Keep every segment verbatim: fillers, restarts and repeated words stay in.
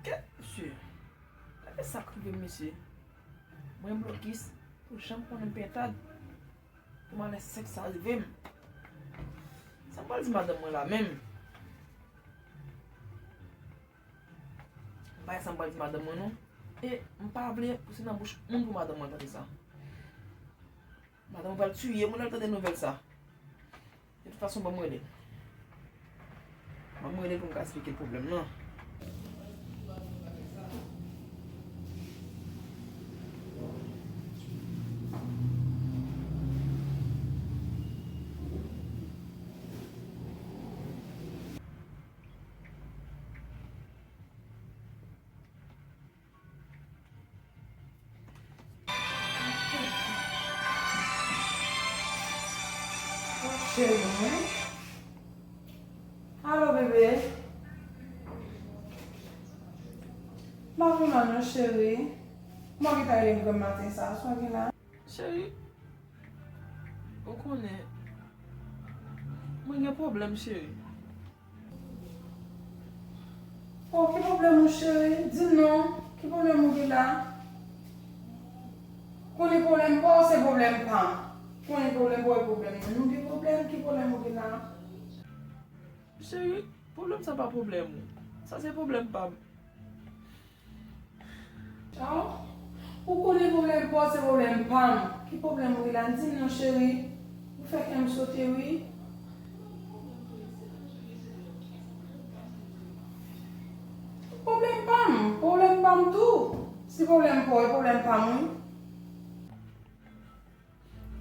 Kèt, mesye. Gade sa k rive m, mesye. Mwen blokis pou janm konnen pentad. Pou malè sèks sa rive m. Sa m pral di madanm mwen la menm? M pa wè sa m pral di madanm mwen non. E m pa vle pou se nan bouch moun pou madanm mwen tande sa. Madanm mwen pral tiye mwen lè l tande nouvèl sa. De tout fason, ban m rele. Ban m rele pou m ka esplike l pwoblèm nan. Cheri mwen. Alo, bebe. M pa pi mal non, cheri. Kòman w gentan rele m granm maten sa a? Sa w gen la? Cheri, ou konnen, mwen gen pwoblèm, cheri. Oh, ki pwoblèm ou, cheri? Di m non, ki pwoblèm ou gen la? Konnen pwoblèm pa w, se pwoblèm pa m. Konnen pwoblèm pa w, e pwoblèm mwen. Nou gen pwoblèm, ki pwoblèm ou gen la? Cheri, pwoblèm sa pa pwoblèm ou. Sa se pwoblèm pa m. Oh, ou konnen pwoblèm pa w se pwoblèm pa m. Ki pwoblèm ou gen la? Di m non, cheri. Ou fè kè m sote, wi. Pwoblèm pa m, pwoblèm pa m tou. Si pwoblèm pa w, e pwoblèm pa m, wi.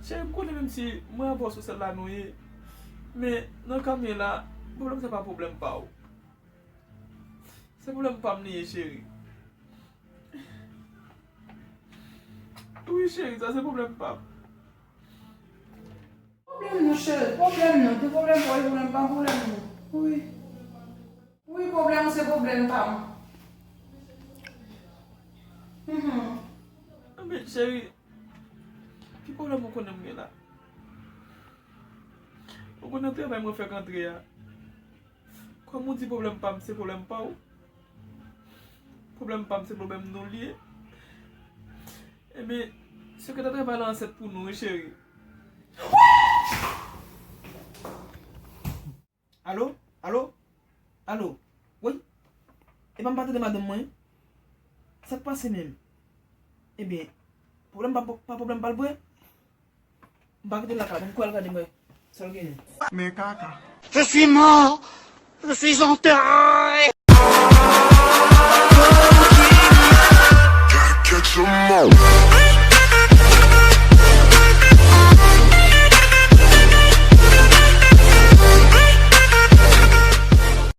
Cheri, m konnen menm si mwen avè w sou sèl la nou ye, men nan ka m ye la, pwoblèm sa pa pwoblèm pa w. Se pwoblèm pa m li ye, cheri. Wi, cheri, sa se pwoblèm pa m. Pwoblèm nou, cheri, pwoblèm nou. Ki pwoblèm pa w, pwoblèm pa m, pwoblèm nou. Wi. Wi, pwoblèm ou se pwoblèm pa m. Mhm. Men, cheri, ki pwoblèm ou konnen m gen la? Ou konnen travay mwen fèk antre a. Kòm ou di pwoblèm pa m, se pwoblèm pa w. Pwoblèm pa m, se pwoblèm nou li ye. Ebyen, sekretè travay la ansent pou nou, wi, cheri. Alo? Alo? Alo? Wi? Epa m pa tande madanm mwen? Sa k pase menm? Ebyen, pwoblèm pa, pa pwoblèm pa l vre? M pa kite l la ka, ban m kouri al gade m wè sa l genyen. Men kaka. Je suis mort. Je suis enterré.